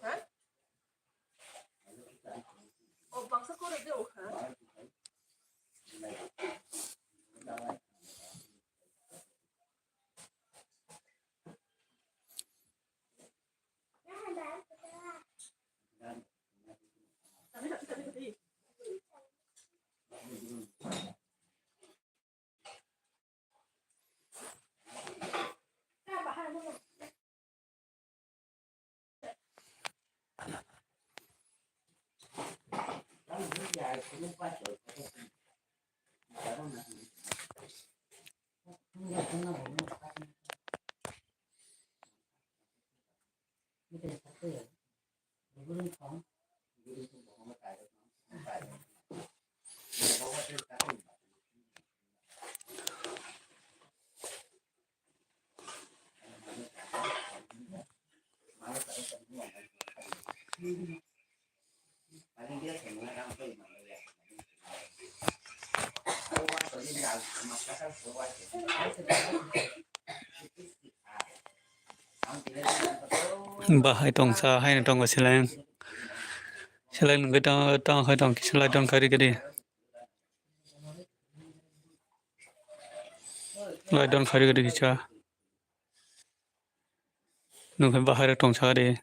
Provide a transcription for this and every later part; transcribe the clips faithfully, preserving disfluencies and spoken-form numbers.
Ha? O baksa kore de o kha. Bahai tongsa haino tongo seleng. Seleng nungwi tong, tong hai tong kisa light on khairwi gadi. Light on khairwi gadi kisa. Nungkhe bahai rok tongsa gadi.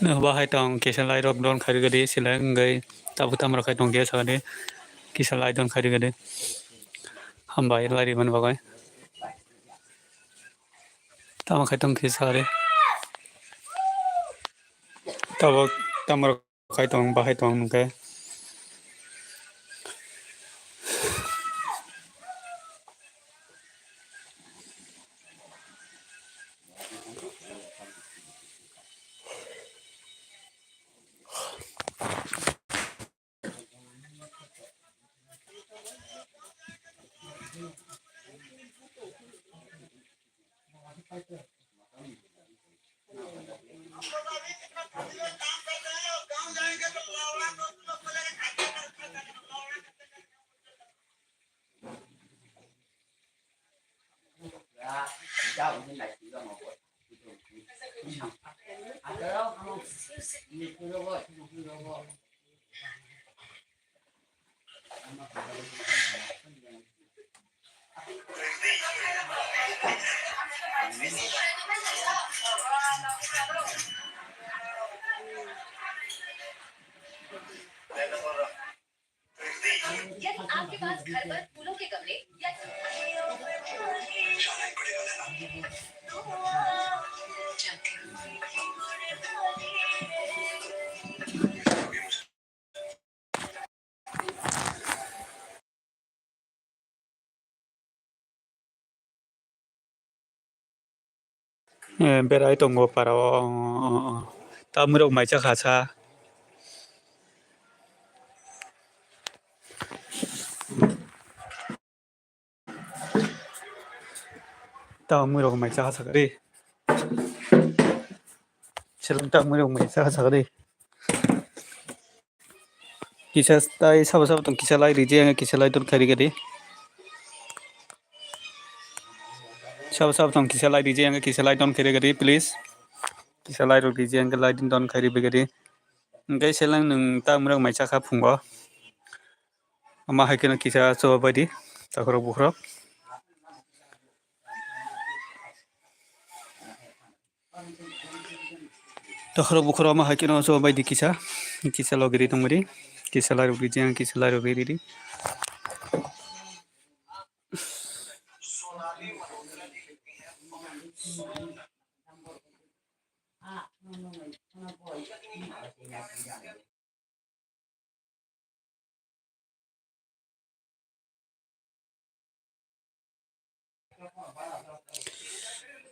Nw bahai tong kisa light rok don khairwi gadi seleng wngwi tabuk tamo rok khai tong kisa gadi kisa light don khairwi gadi hambai light rimani bagwi. Tamo khai tong kisa gadi tabuk tamo rok. Khai tong, bahai tong hwnkhe. यदि आपके पास घर पर फूलों के गमले या Eh, berai tongo para o, o, o, o. Tamni rok mai cha kha sa. Tamni rok mai cha kha sa ri. Seleng tamni rok mai cha kha sa ri. Kisa tai sabo sabo tong kisa lai riji ang kisa lai ton khairi gadi. Sabo sabo tong kisa lai riji ang kisa lai ton khairi gadi please. Kisa lai rok riji ang lai ton khairi gadi. Engkai seleng nung ta murang mai chakha phungo. Ama hai keno kisa choba baidi takhorok bukhorok. Takhorok bukhorok ama hai keno choba baidi kisa, kisa logiri tongmari, kisa lairok rijang, kisa lairok riri.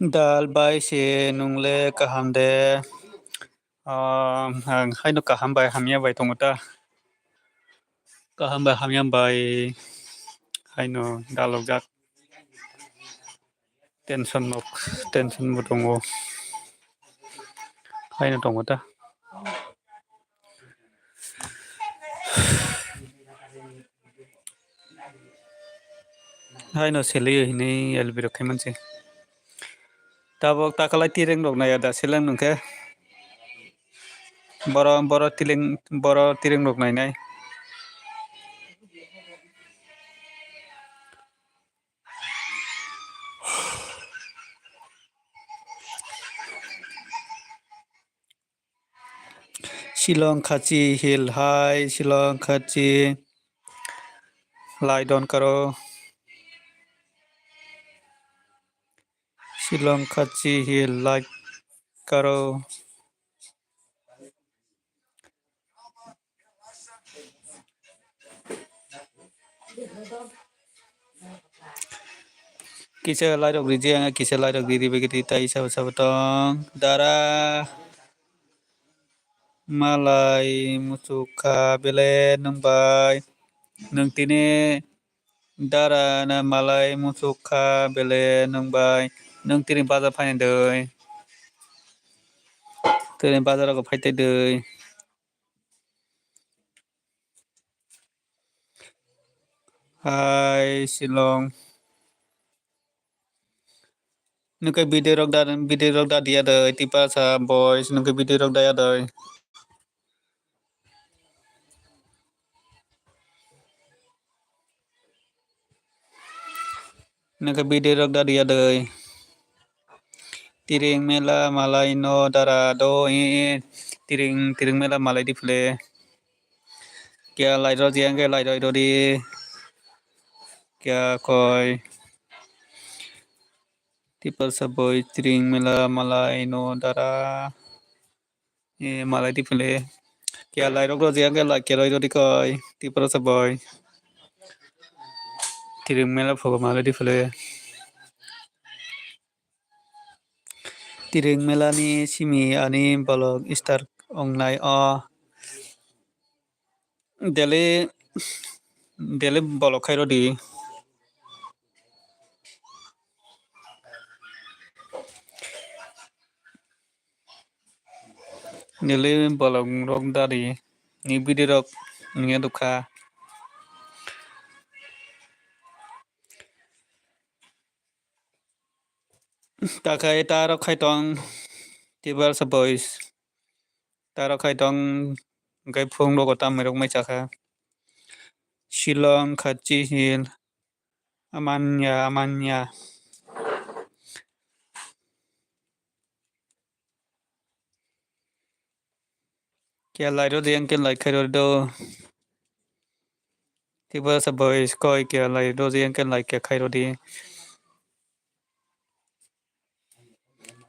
Dal bai se nungle kaham de. Ah, ang haino kaham bai hamya bai tongo ta. Kaham bai hamya bai haino dalokjak. Tension nok, tension bo tongo. Haino tongo ta. Haino selio hinwi L B rok khai manse. Tabok takalai tireng rok nai ada seleng nungkhe. Boro, boro tileng, boro tireng rok nainai. Shillong Khachi Hill hai, Shillong Khachi Laidon Karo, Shillong Khachi Hill Lai Karo. Kisa lairok riji ang, kisa lairok riri bagwi tei sabo sabo tong. Dara malai muchukha bele nwng bai. Nwng tini dara na malai muchukha bele nwng bai. Nwng tini bazar phainai doi. Tini bazar o phai tei doi. Hai Shillong. Nokhe video rok da, video rok da diya doi, Tiprasa boys, nokhe video rok da ya doi. Nokhe video rok da diya doi. Tiring mela malai no dara do, e, e, tiring, tiring mela malai di phle. Kya lai rw jiyang khe lai rw rw di. Kya koi. Tiprasa boy tiring mela malai no dara. E, malai di phle. Kya lai rok rw jiyang khe lai kya lai rw di koi. Tiprasa boy. Tiring mela phogo malai di phle. Tiring mela ni simi ani bolok start wngnai o. Daily, daily bolok khai rw di. Daily bolok rok dari ni video rok nungya dukha. Takhai ta rok khai tong Tiprasa boys. Ta rok khai tong hwnkhe phung rogo tamni rok mai chakha. Shillong, Khachi Hill, amanya, amanya. Kya lai rw di, yang khe lai khai rw do. Tiprasa boys koi kya lai rw di, yang khe lai kya khai rw di.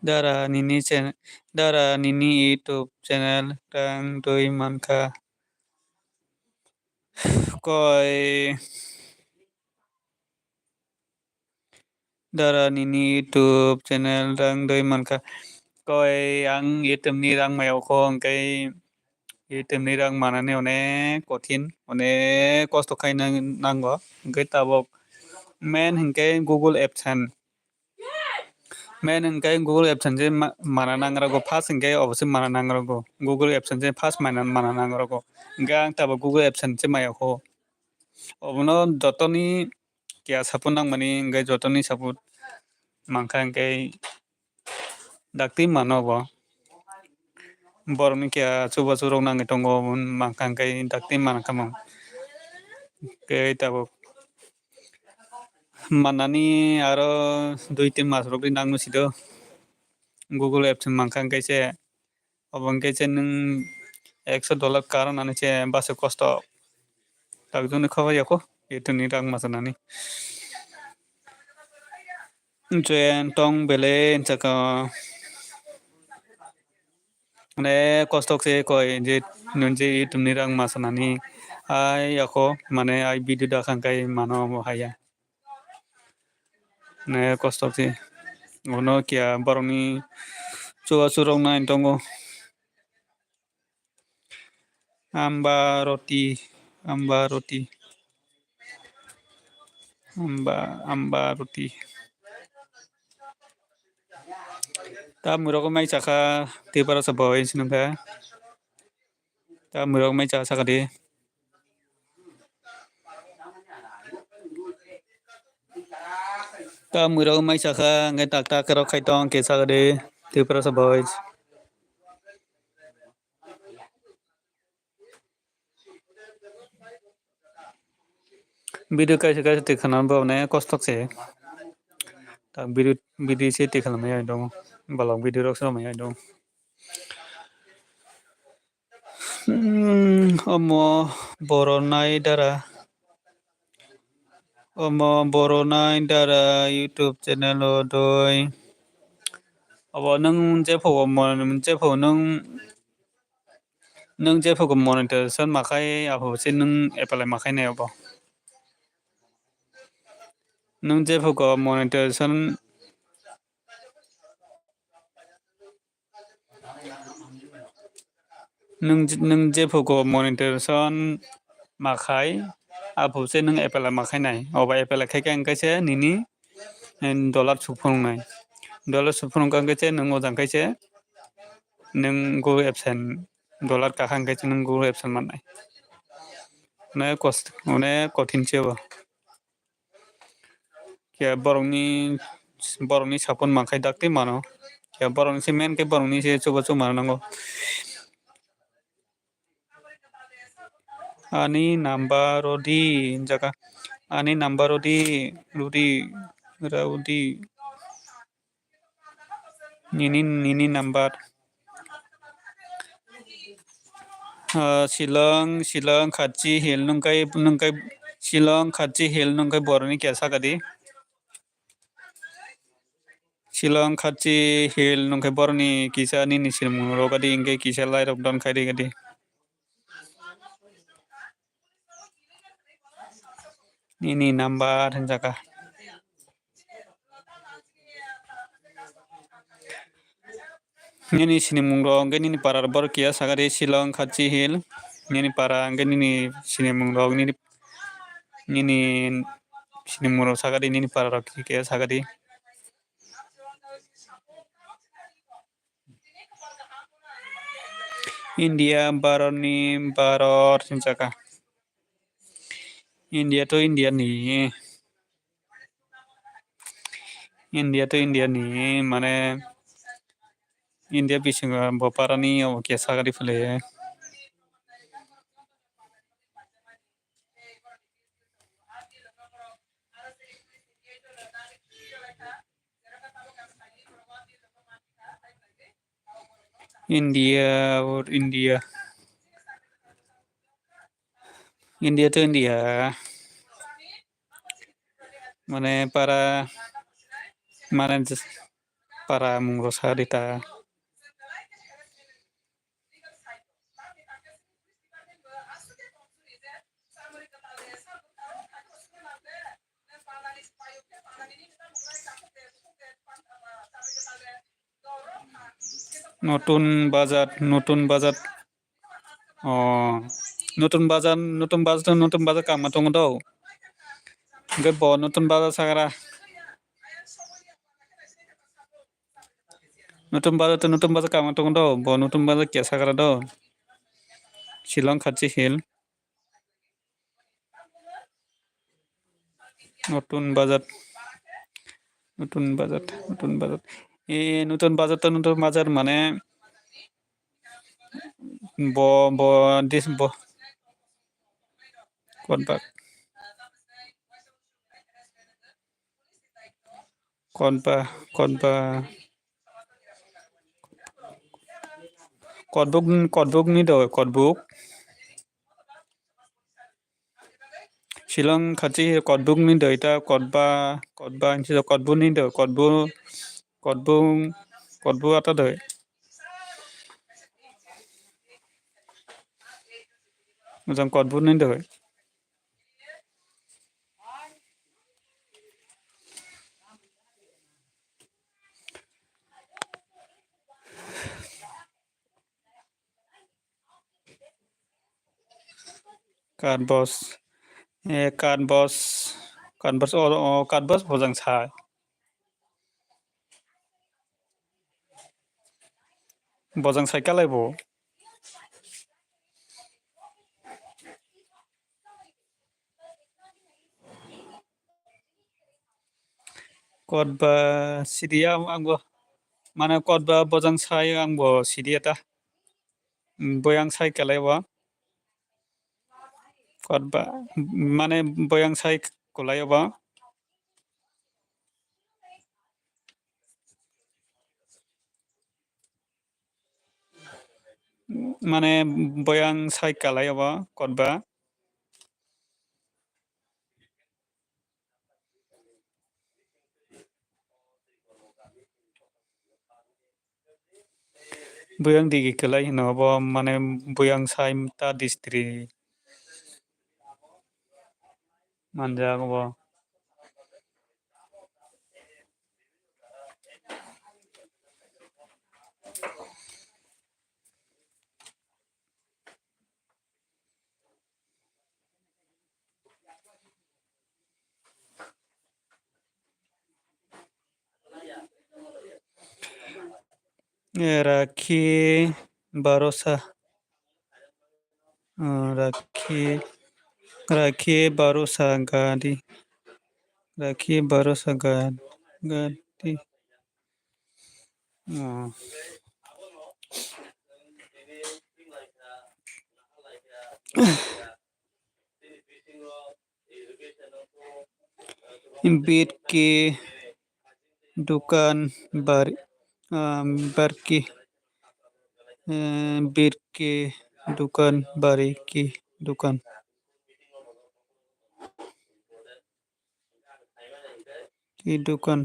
Dara nini channel, dara nini YouTube channel rang doi mankha. Koi. Dara nini YouTube channel rang doi mankha. Koi ang YouTube ni rang maya kho, hwnkhe YouTube ni rang manani onek kothin, onek kosto khaina nango. Hwnkhe tabok main hwnkhe Google AdSense. Main hwnkhe Google AdSense se ma-, mana nangrago, first hwnkhe obo se mana nangrago. Google AdSense se first mana, mana nangrago. Hwnkhe ang tabok Google AdSense se maya kho. Obono jotoni kya support nangmani hwnkhe jotoni support mankha hwnkhe dakti mano bo. Borokni kya chubachu rok nangwi tongo, mankha hwnkhe dakti mankha mo. Tei tabuk manani aro dui tin mas rok di nangno sido. Google AdSense mankha hwnkhe se Obo hwnkhe se nwng ekso dollar karon ani se base kosto. Takjoni khabai yako, YouTube ni rang masanani. Join tong bele hinchaka. Mane kosto se koi je nwng je YouTube ni rang masanani. Ai yako mane ai video da khang kai mano omo haya. Ne kosto se. Ono kya borokni chubachu rok nai tongo. Amba roti, amba roti. Amba, amba roti. Ta mwrok mai chakha, Tiprasa boy sinungkha. Ta mwrok mai cha sakadi. Ta mwrok mai chakha, hwnkhe tak tak rok khai tong khe sakadi, Tiprasa boys. Video kaisa kaisa twi khwnam bo ne kostok se. Tak video, video se twi khwnam ya dong. Balok video rok se ya dong. Hmm, omo Boronai Dara. Omo Boronai Dara YouTube channel o doi. Obo nwng jephugo mon-, jephugo nwng, nwng jephugo monetization makhai, aphuru se nwng apply makhai nai obo. Nwng jephugo monetization Nwng, nwng jephugo monetization makhai, aphuru se nwng apply makhai nai. Obo apply khai khe hwnkhe se nini, eh, dollar suphunuknai. Dollar suphunuk hwnkhe se nwng ojang khai se nwng Google AdSense dollar kakha hwnkhe se nwng Google AdSense mannai. Onek kost-, onek kothin se bo. Khe borokni, borokni sapun mankhai dakti mano. Khe borokni se main khe borokni se chuba chuba nango. Ani number rodi jaga. Ani number rodi, rodi, rodi. Nini, nini number. Ah, Shillong, Shillong, Khatsi Hill, nungkai, nungkai, Shillong, Khatsi Hill, nungkai boroni kisa kadi. Shillong, Khatsi Hill, nungkai boroni kisa nini sinimung rok kadi, hingke kisa lai rok don khairi kadi. Nini number hinjaka. Nini sinimung rok hingke nini para borok kiya sakari Shillong, Khatsi Hill. Nini para hingke nini sinimung rok nini, nini sinimung rok sakari nini para rok kiya sakari. India, Bharat ni, Bharat hinjaka. India to India ni. India to India ni, mane India bisingo bo parani obo kesa gari philai. India or India. India to India. Mane para, mane jis-, para mung rok sa di ta. Notun bazar, notun bazar. Oh, notun bazar, notun bazar, notun bazar kama tongo do. Hingke bo notun bazar sagra. Notun bazar to notun bazar kama tongo do. Bo notun bazar kya sagra do. Shillong Khatsi Hill. Notun bazar, notun bazar, notun bazar. E, notun bazar to notun bazar mane bo, bo, this, bo. Kotba, kotba, kotba. Kotbuk, kotbuk ni do, kotbuk. Shillong Khatsi Kotbuk ni doi ta kotba, kotba, hinsi kotbu ni doi, kotbu, kotbu, kotbu ata doi. Mojang kotbu ni doi. Kat bos, eh, kat bos, Katbas o, o, katbas bojang sai. Bojang sai kalai bo. Kotba sidiya ang bo, mane kotba bojang sai ang bo sidiya ta. Boyang sai kalai bo. Kotba, mane boyang sai kulai bo. Mane boyang sai kalai bo kotba. Buyang digi kwlai hino bo, mane buyang sai ta district manjak bo. Rakhi barosa, ah, rakhi, rakhi barosa gadi, rakhi barosa gadi. Bit ki dukan bari, ah, bar ki, eh, bit ki dukan bari ki dukan. Ki dukan.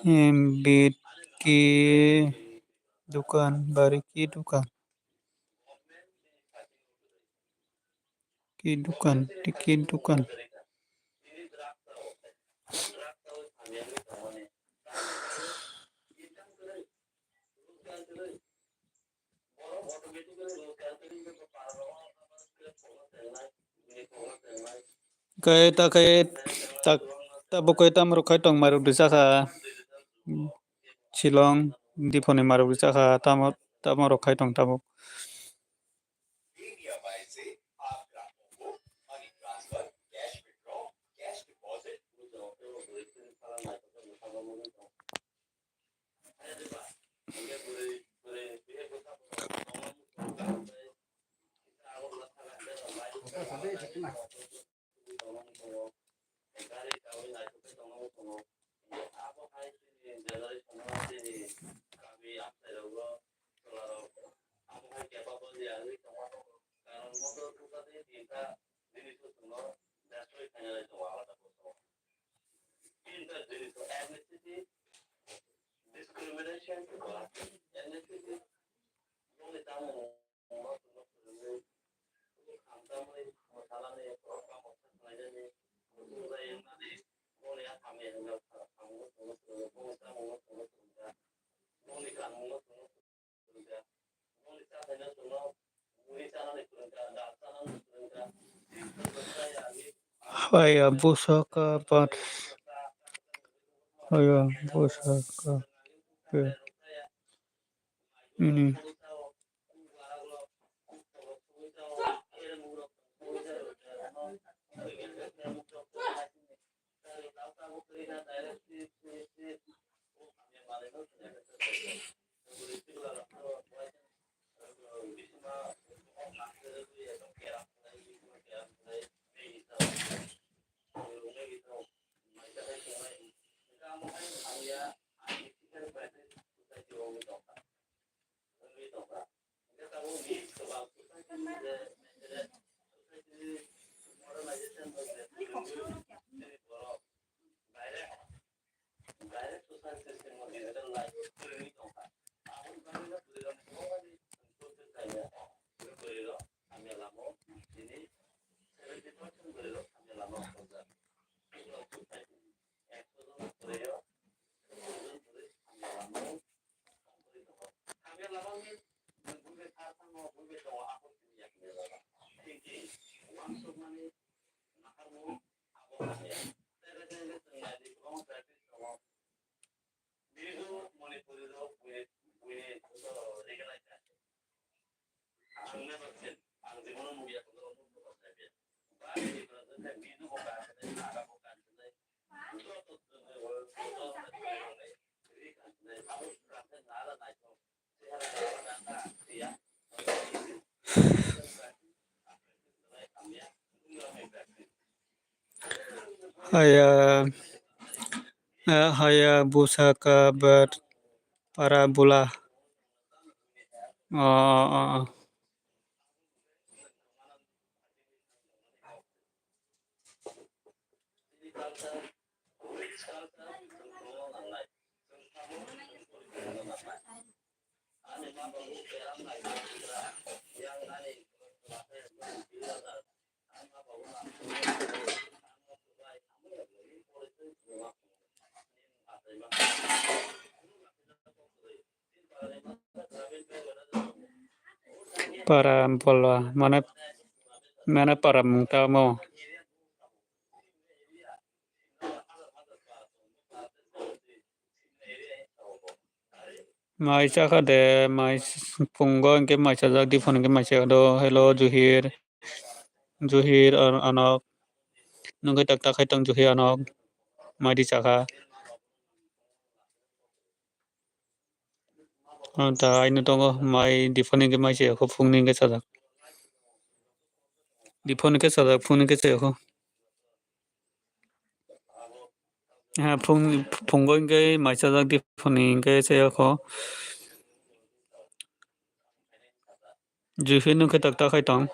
Em, bit ki dukan, bari ki dukan. Ki dukan, ki dukan. Kai ta kai ta, tabuk kai tam rok khai tong mai rok di saka. Shillong, Diphoni mai rok di saka, tamo, tamo rok khai tong tabuk. Haya bwsaka bat. Haya bwsaka. Ini. Haya, eh, haya busa kabar para bula. Oh, oh, oh. Para bola, mane, mane para mung tamo. Mai chakha de, mai s-, phungo hwnkhe mai chajak, diphano hwnkhe mai chajak do. Hello, Juhir. Juhir, An-, Anok. Nwng khe tak tak khai tong, Juhir, Anok. Mai di chakha. Ang ta aino tongo, mai diphano hwnkhe mai chaya kho, phungni hwnkhe chajak. Diphano hwnkhe chajak, phungni hwnkhe chaya kho. Ha, phung, phungo hwnkhe mai chajak, diphano hwnkhe chaya kho. Juhir nwng khe tak tak khai tong.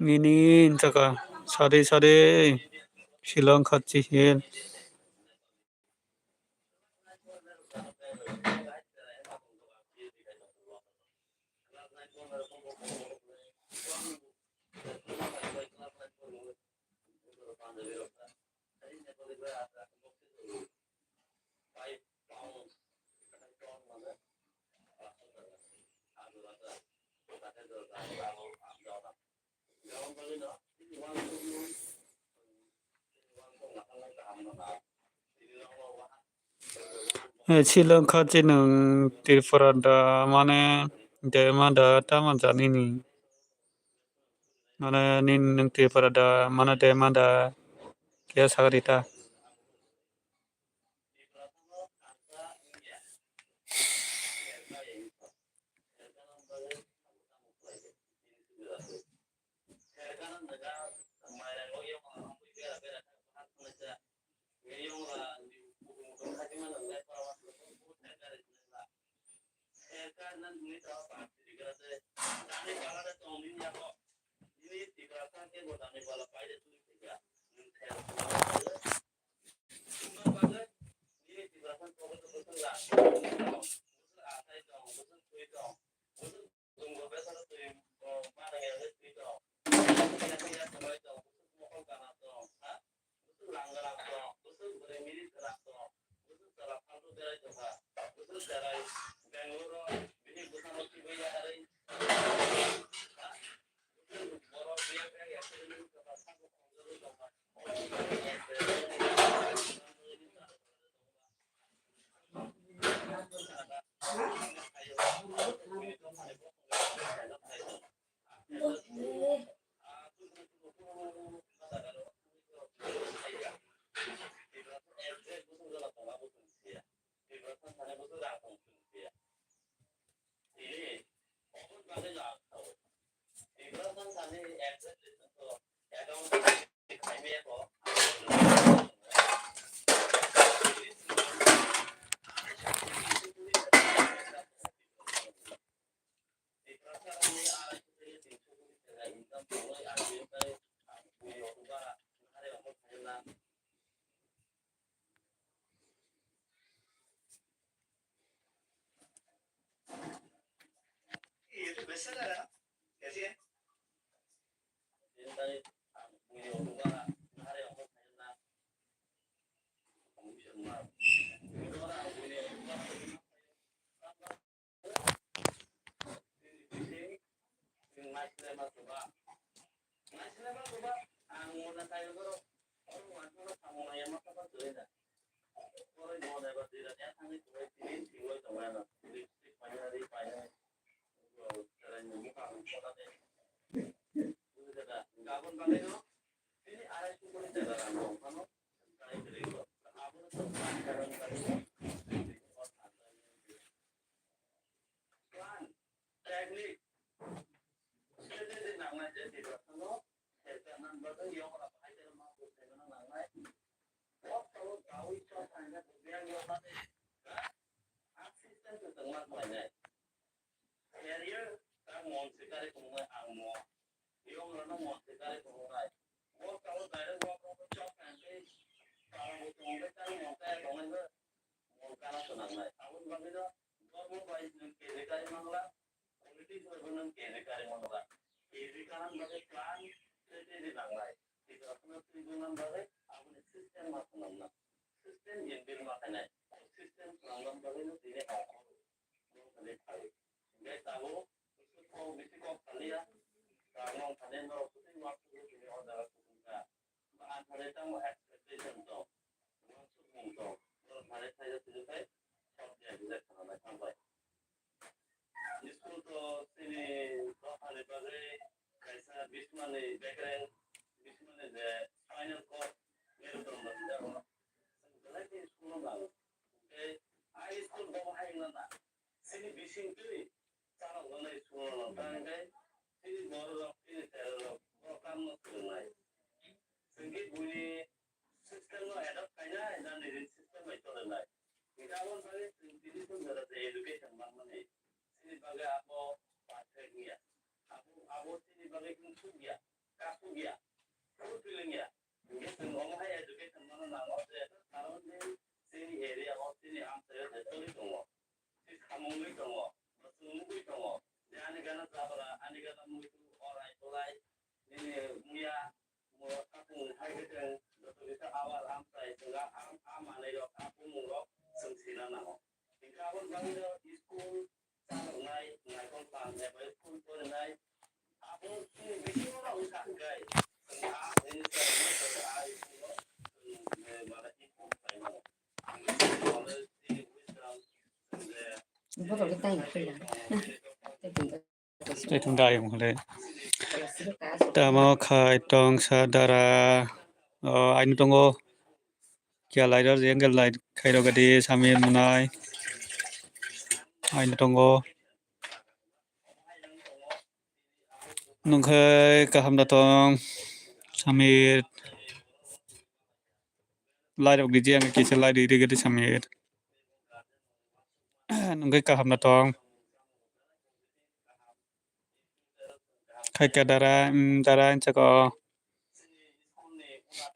Nini hinchaka sade sade Shillong khachi hill. Eh, Shillong khachi nwng Tripura da, mane, dema da, tamo janini. Mane, nini nwng Tripura da, mane, dema da, khe sagadi ta. Tamo khai tong sa dara. O, aini tongo. Kia light rok je, angkhe light khairok gadi, Samir mwnai. Aini tongo. Nungkhai kaham da tong, Samir. Light rok diji, angkhe kisa light ri gadi, Samir. Nungkhai kaham da tong. Khaika dara, mm, dara, insako.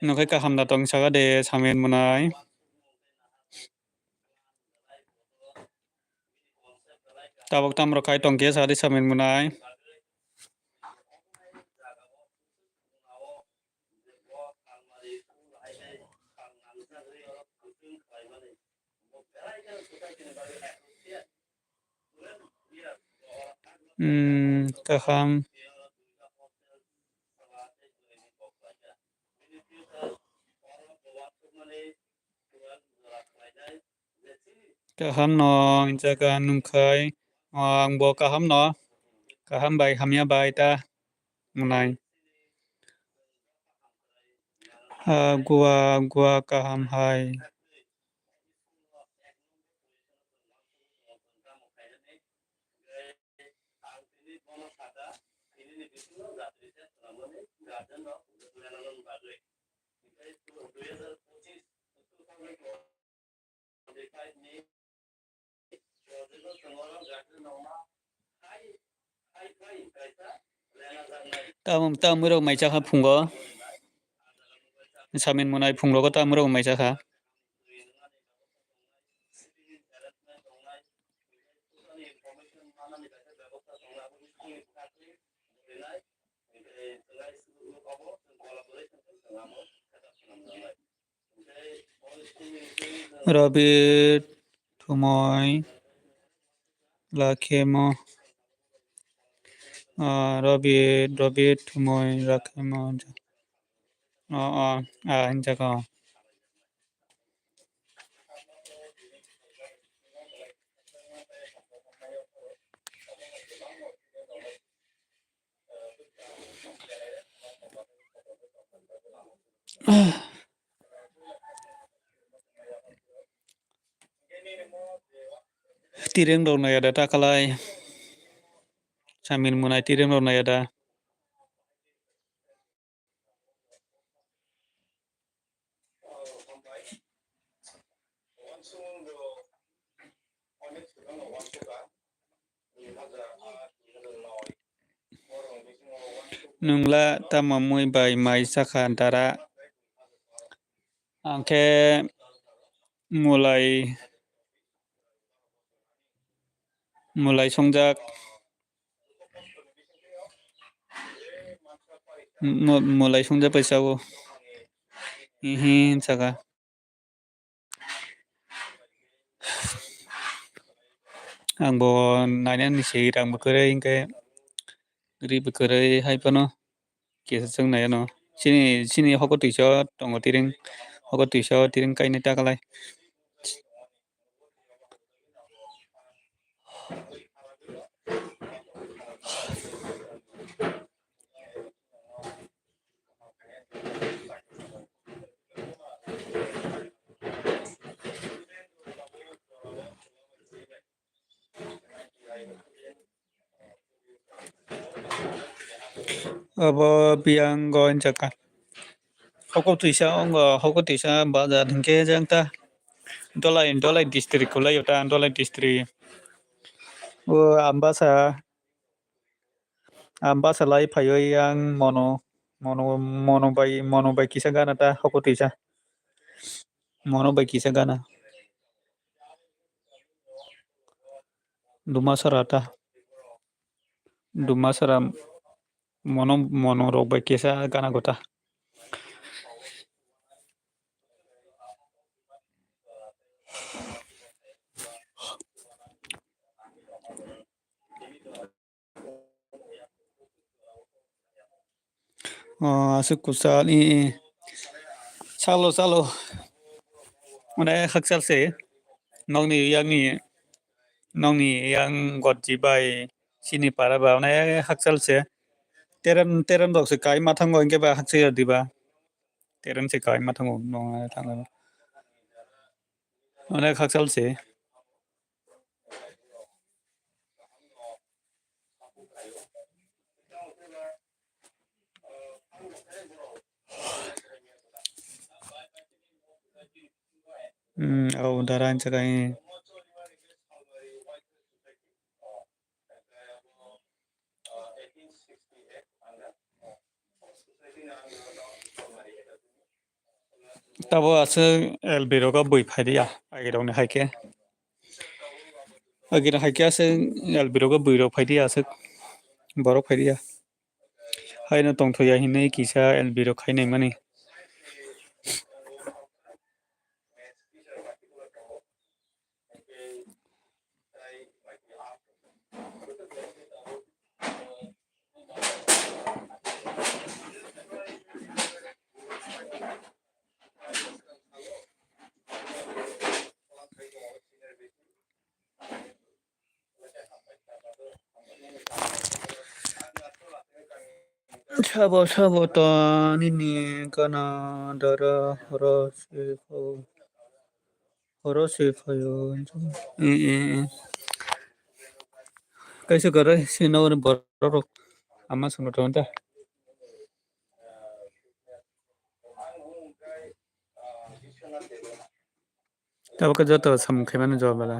Nungkhai kaham da tong saka de, Samir mwnai. Tabuk tamrok khai tong khe saka de, Samir mwnai. Hmm, kaham. Kaham no, jaga nungkhai. Ang bo kaham no. Kaham bai, hamya bai ta. Mwnai. Ah, gua, gua kaham hai. Tamo, tamo rok mai chakha phungo. Samin mwnai phungrogo tamo rok mai chakha. Rabi thumoi lakhemo. Ah, Rabi, Rabi thumoi lakhemo. Oh, oh, ah, hinjak oh. Tireng rok nai ada ta kalai. Samin munai tireng rok nai ada. Nwngla tamo mui bai mai sakha dara? Angkhe mulai, mulai songjak. Mu-, mulai songjak pai sao. Ihi saka. Ang bo nainani se rang bo kwrwi hinkhe ri bo kwrwi hai phano kisa chwng nai ano. Chini, chini hoko twisa tongo tiring, hoko twisa tiring kainwi ta kalai. Obo biyang go hinjaka. Hoko twisa ongo, hoko twisa bazar hinkhe jang ta. Dolai, Dolai district kulai ta, Dolai district. O Ambasa, Ambasa lai phaiwi yang mono, mono, mono bai, mono bai kisa gana ta hoko twisa. Mono bai kisa gana. Dumasara ta. Dumasara mono, mono rok bai kisa gana gota. O, aswk kwchal, i, i. Salo, salo. Mane hakchal se. Nokni yakni, nokni yang gotji bai chini para ba, mane hakchal se. Terem, terem rok se kai ma thango, hinkhe ba hakchal ya diba. Terem se kai ma thango, nong thango. Mane hakchal se. Hmm, oh, dara ang chakai. Tabo aswk L B rogo bui phai di ya, agirokni hai khe. Agirok hai khe aswk L B rogo bui rok phai di ya, aswk borok phai di ya. Haino tongthok ya hinwi kisa L B rok khai nai mani. Sabo, sabo to nini gana dara horo se pho, horo se phaio. Eh, eh, eh. Kaisa gare se nogni borok rok ama songno tongo ta. Tabuk khe joto samung khaimani jawab bala.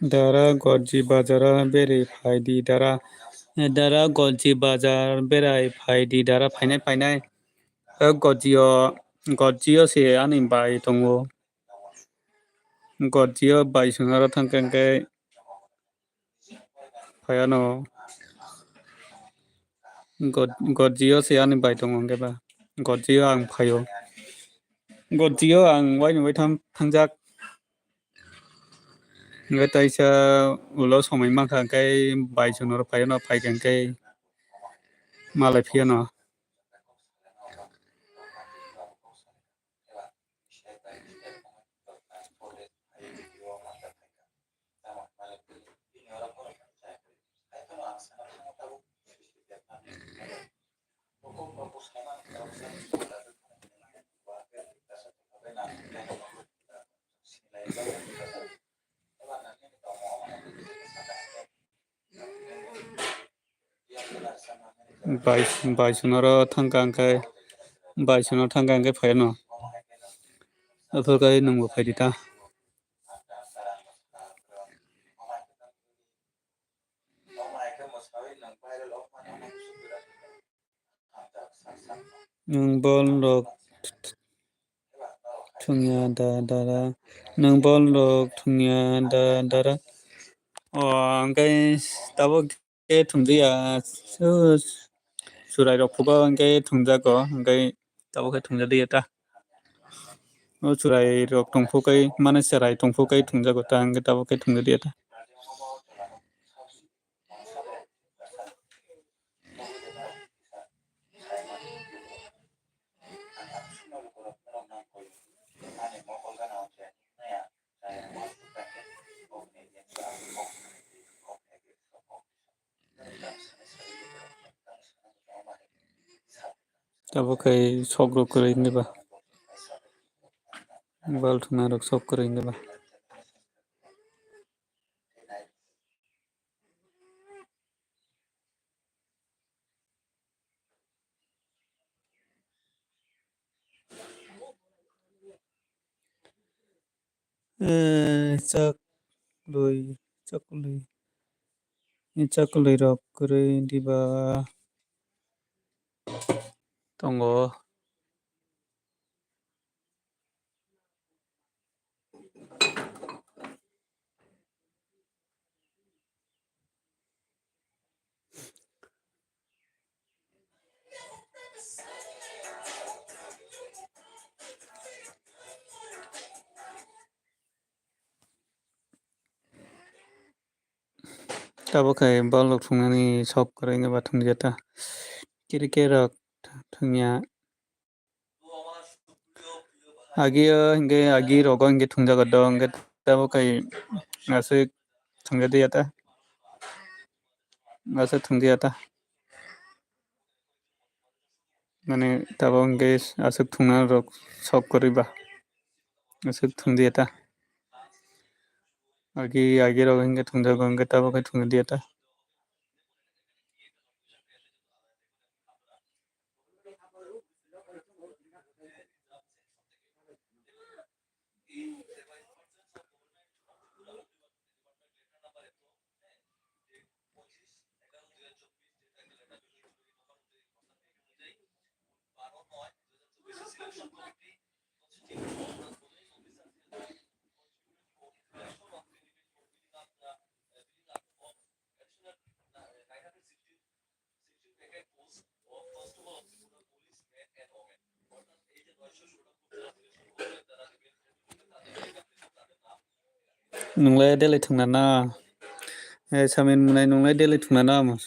Dara Gorji bazaro berai phaidi dara. Dara Gorji bazar berai phaidi dara phainai phainai. O Gorjio, Gorjio se ani bai tongo. Gorjio bai sunaro thangkha hwnkhe phaiano. God-, Gorjio se ani bai tongo hwnkhe ba. Gorjio ang phaio. Gorjio ang waini waitham thangjak. Hwnkhe taisa ulo somoi mankha hwnkhe bai sunaro phaiano, phaikha hwnkhe malai phiyano. Bai, bai sunaro thangkha hwnkhe, bai sunaro thangkha hwnkhe phaiano. Aphuru khe nwngbo phaidi ta. Nwng bol rok thwngya da dara. Nwng bol rok thwngya da dara. O, hwnkhe tabuk khe thwngya. Su-, surai rok phugo hwnkhe thwngjago. Hwnkhe tabuk khe thwngya diya ta. O surai rok tongphu kai, mane serai tongphu kai thwngjago ta. Hwnkhe tabuk khe thwngya diya ta. Tabuk khe sok rok kwrwi wngwi ba. Bal thwngna rok sok kwrwi wngwi ba. Eh, chak lui, chak lui. Ni chak lui rok kwrwi diba tongo. Tabuk khe bal rok thwngnani sok kwrwi wngwi ba thwngya ta. Kiri kiri rok thwngya. Agi o hwnkhe agi rogo hwnkhe thwngjago do hwnkhe tabuk khe aswk thwngya diya ta. Aswk thwngya ta. Mane tabuk hwnkhe aswk thwngna rok sok kwrwi ba. Aswk thwngya ta. Agi agi rok hwnkhe thwngjago hwnkhe tabuk khe thwngya diya ta. Nunglai daily thwngna na? Eh, Samin mwnai nunglai daily thwngna na?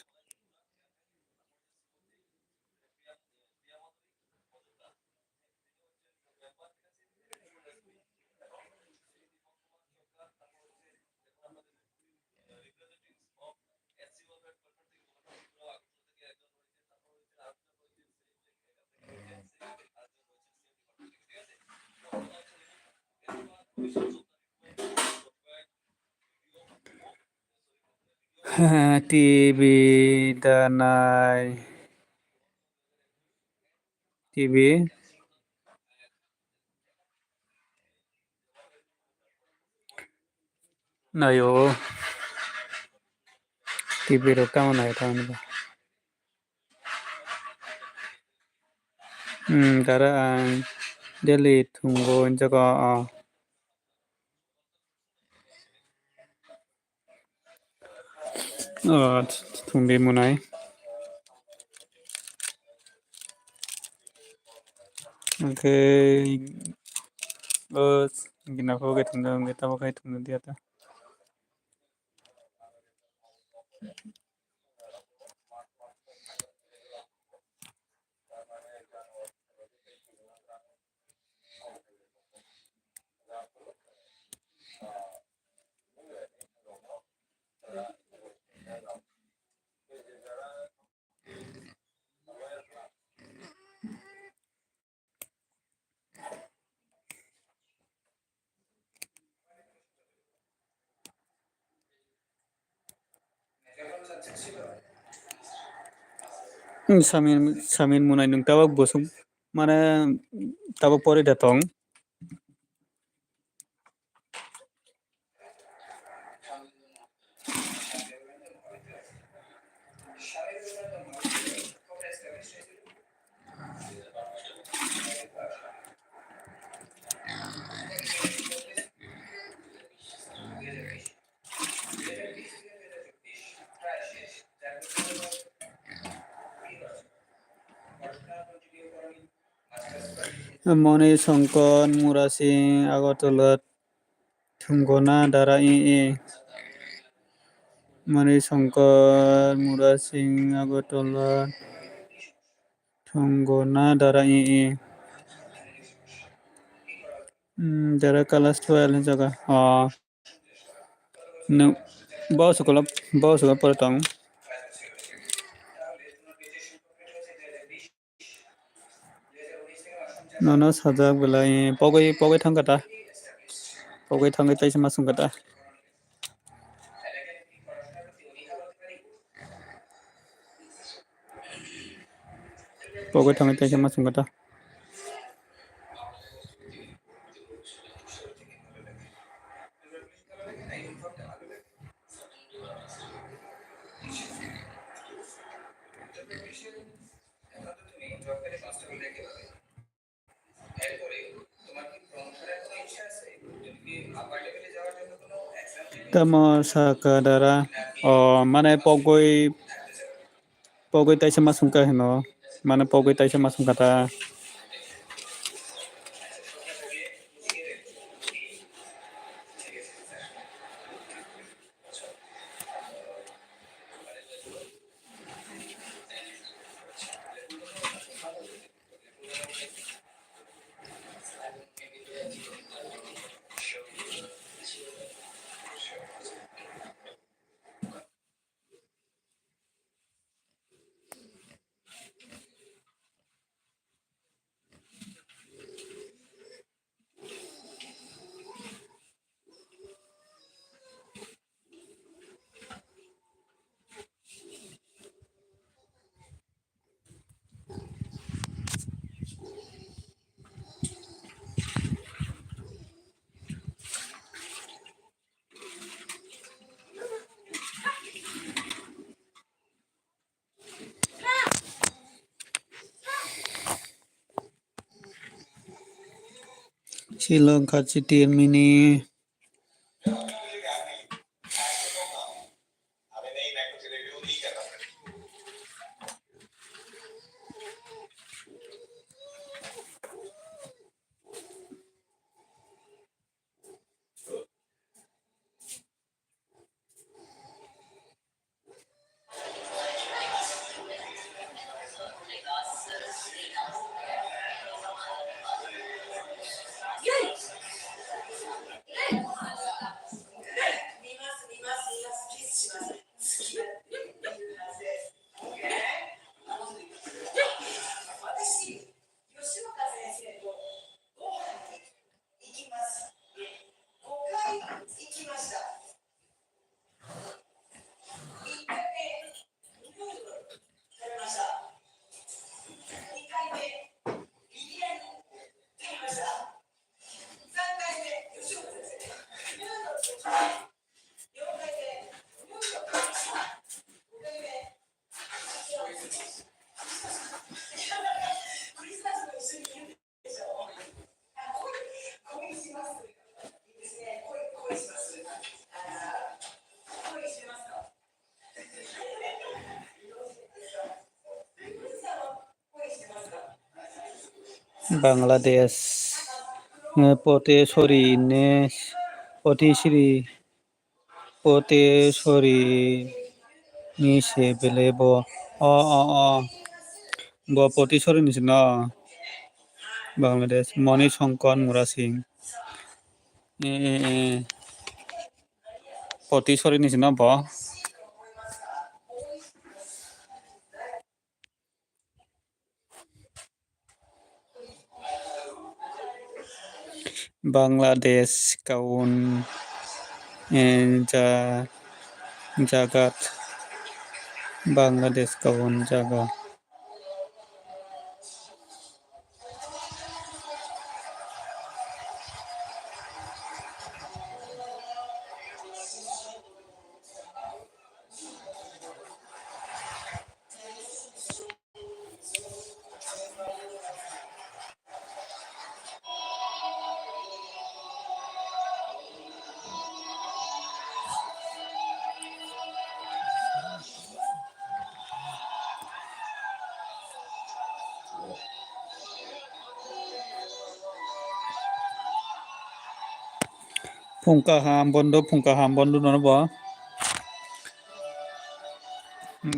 T V da nai. T V. Naio. T V rok tamo nai tamo ba. Hmm, dara ang daily thungo jaga, ah. Oh, thungdi munai. Okay. Oh, gina ko ke thungda, gita ko kai thungda dia ta. Hmm, Samin, Samin munai nwng tabuk bosong, mane, tabuk pori da tong. Moni Shankar Murasing Agartala thwngkona dara i i. Moni Shankar Murasing Agartala thwngkona dara i i. Hmm, dara class twelve ni jaga. Oh. Nwng bo school o, bo school o pore tong. Nono sajak belai pogwi, pogwi thang kata. Pogwi thangwi taisa ma swng kata. Pogwi thangwi taisa ma swng kata. Tamo saka dara, o, mane pogwi, pogwi taisa ma swngkha hino, mane pogwi taisa ma swngkha ta. Sri Lanka chiti mini. Bangladesh, eh, Potesori ne, Potesiri, Potesori ni se bele bo. O, o, o. Bo Potesori ni se no. Bangladesh, Moni Songkon Murasing. Eh, eh, eh. Potesori ni se no bo. Bangladesh kaun, eh, ja-, jagat. Bangladesh kaun jaga. Phung kaham bondo, phung kaham bondo nono bo.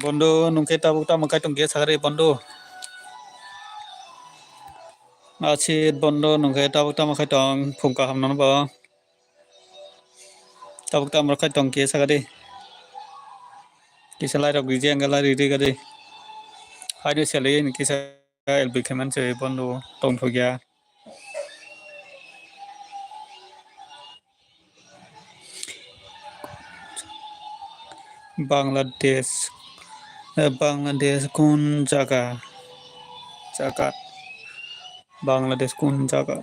Bondo nungkhe tabuk tamo kaitung khe sakari bondo. Asit bondo nungkhe tabuk tamo kaitung phung kaham nono bo. Tabuk tamo kaitung khe sakari. Kisa lai rok riji angla riri gari. Haino selai kisa L B khe manse bondo tongthokya. Bangladesh, eh, Bangladesh kun jaga, jagat, Bangladesh kun jagat.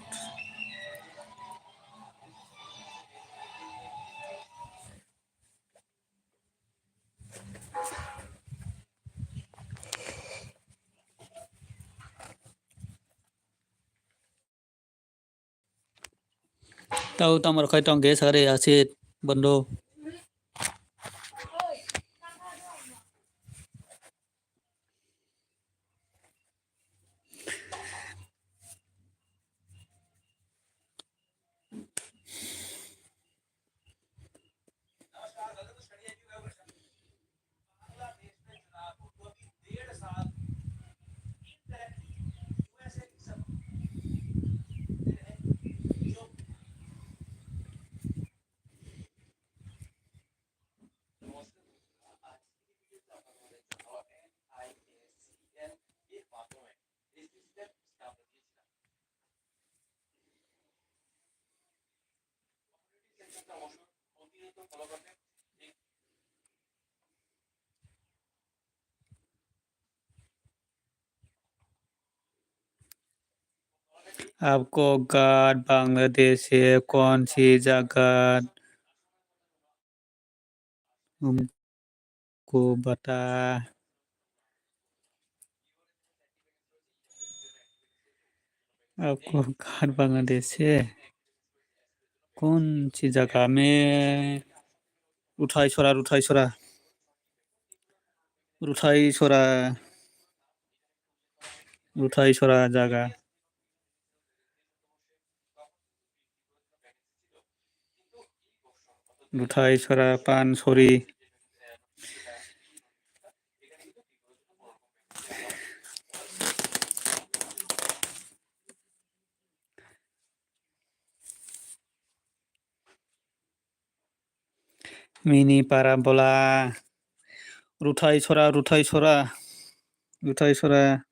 Tau tamar khai tong khe sakari asit bondo. Abkok ghat Bangladesh-e kon si jagat. Umko bata. Abkok ghat Bangladesh-e kon si jaga me. Ruthai sora, Ruthai sora. Ruthai sora. Ruthai sora jaga. Ruthai sora pan sori. Mini parabola. Ruthai sora, Ruthai sora. Ruthai sora.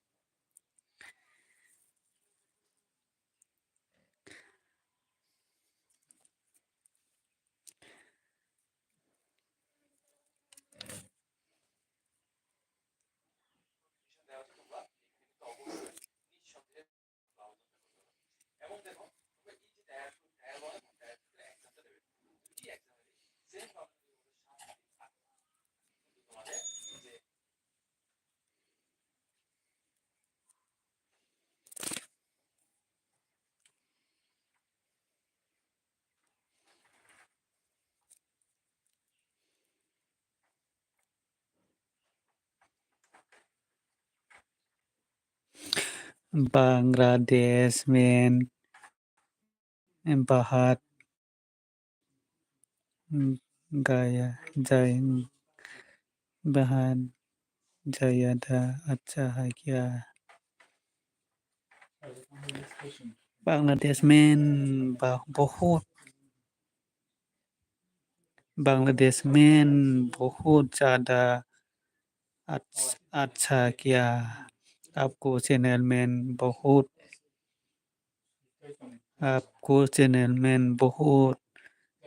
Bangladesh men, Bahat, Gaya, Jai, Bahat, Jayada, acha hai kya? Bangladesh men ba-, bahut. Bangladesh men bahut jada ach-, acha kya? Apko channel men bahut, apko channel men bahut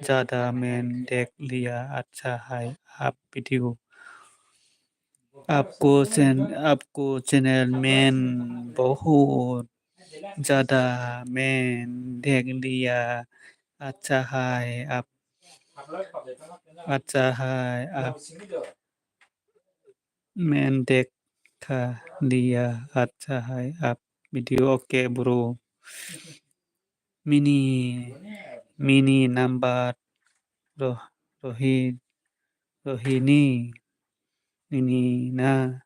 jada men dekh liya, acha hai aap video. Apko chan-, apko channel men bahut jada men dekh liya, acha hai aap, acha hai aap men dekh liya, acha hai aap video. Okay, bro. Mini, mini number roh-, rohi-, rohini, nini na.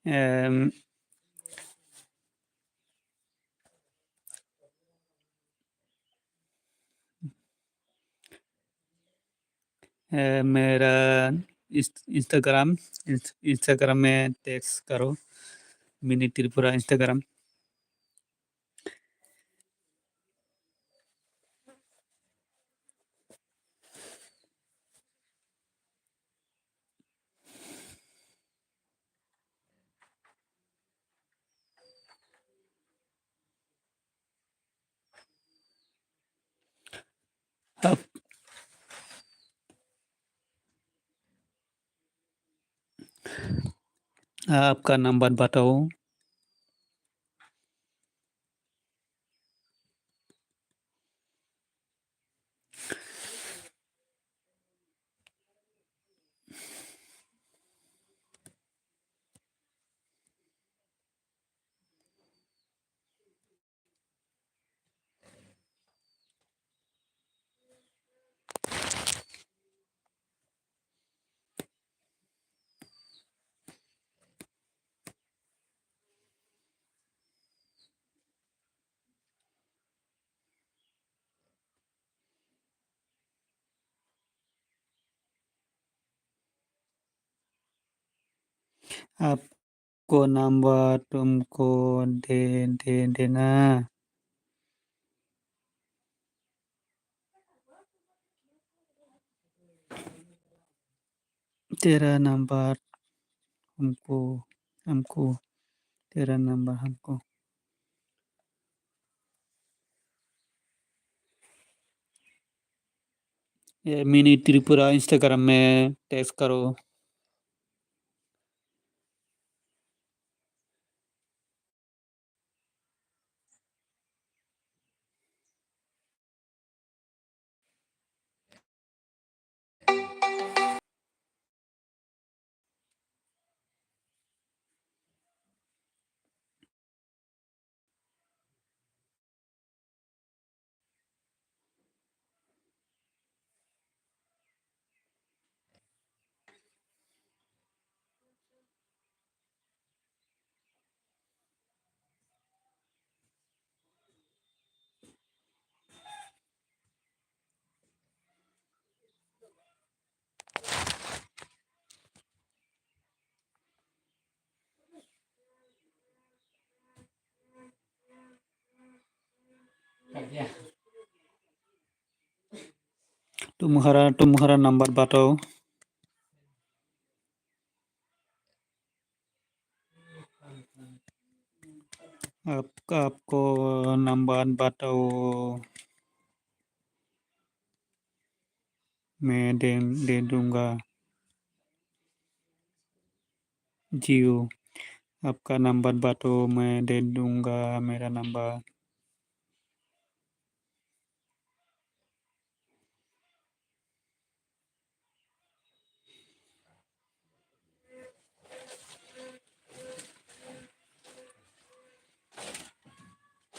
Em, Eh, mera inst-, Instagram, inst-, Instagram me text karo, Mini Tripura Instagram. Ap-, आपका नंबर बताओ। आपको नंबर तुमको दे, दे देना। तेरा नंबर हमको, हमको, तेरा नंबर हमको। ये मिनी त्रिपुरा Instagram में text करो। Tumhara, tumhara number batao. Aap, aapko number batao. Main de, de dunga. Jio, आपका नंबर बताओ, मैं दे दूंगा मेरा number.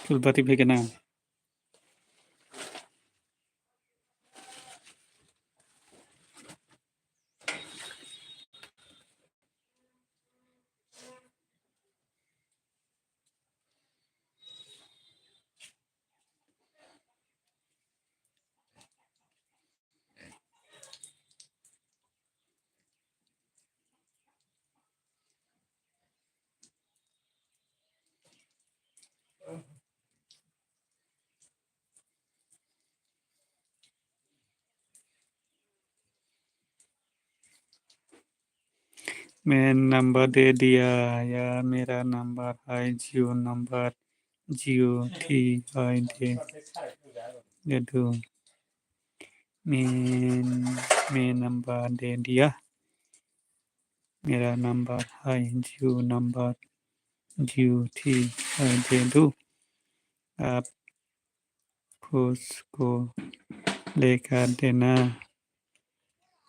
Full bati phai kena. मैं नंबर दे दिया, या मेरा नंबर है, जियो नंबर, जियो थी है दे, दे दो। मैं, मैं नंबर दे दिया, मेरा नंबर है, जियो नंबर, जियो थी है दे दो। आप खुश को लेकर देना,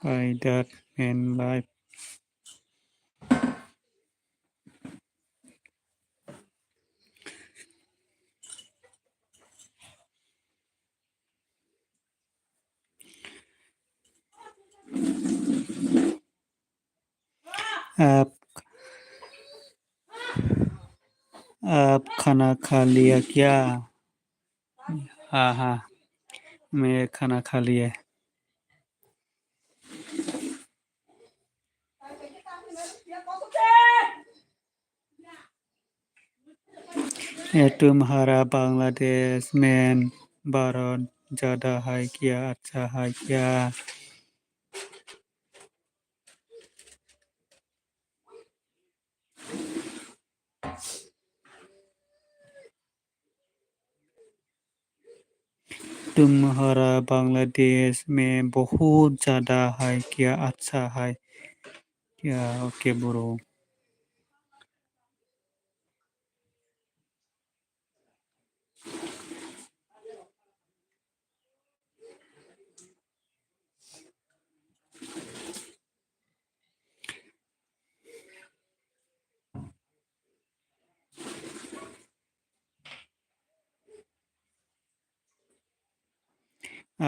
by that man life। आप, आप खाना खा लिया क्या? हाँ, हाँ, मैं खाना खा लिए। ये तुम्हारा बांग्लादेश में भारत ज्यादा है क्या, अच्छा है क्या? तुम्हारा बांग्लादेश में बहुत ज्यादा है क्या, अच्छा है क्या? OK, bro.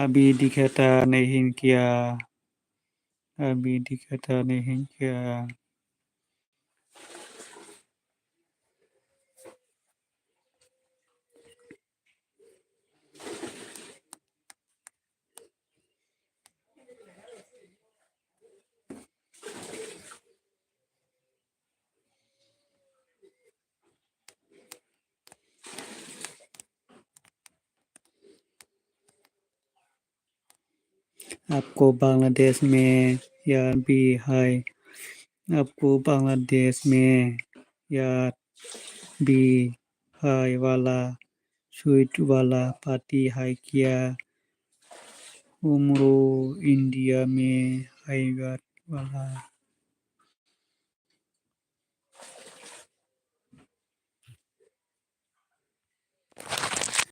अभी दिखाता नहीं क्या? अभी दिखाता नहीं क्या? आपको बांग्लादेश में याद भी है, आपको बांग्लादेश में याद भी है वाला, स्वीट वाला पार्टी है क्या? उम्र इंडिया में है याद वाला।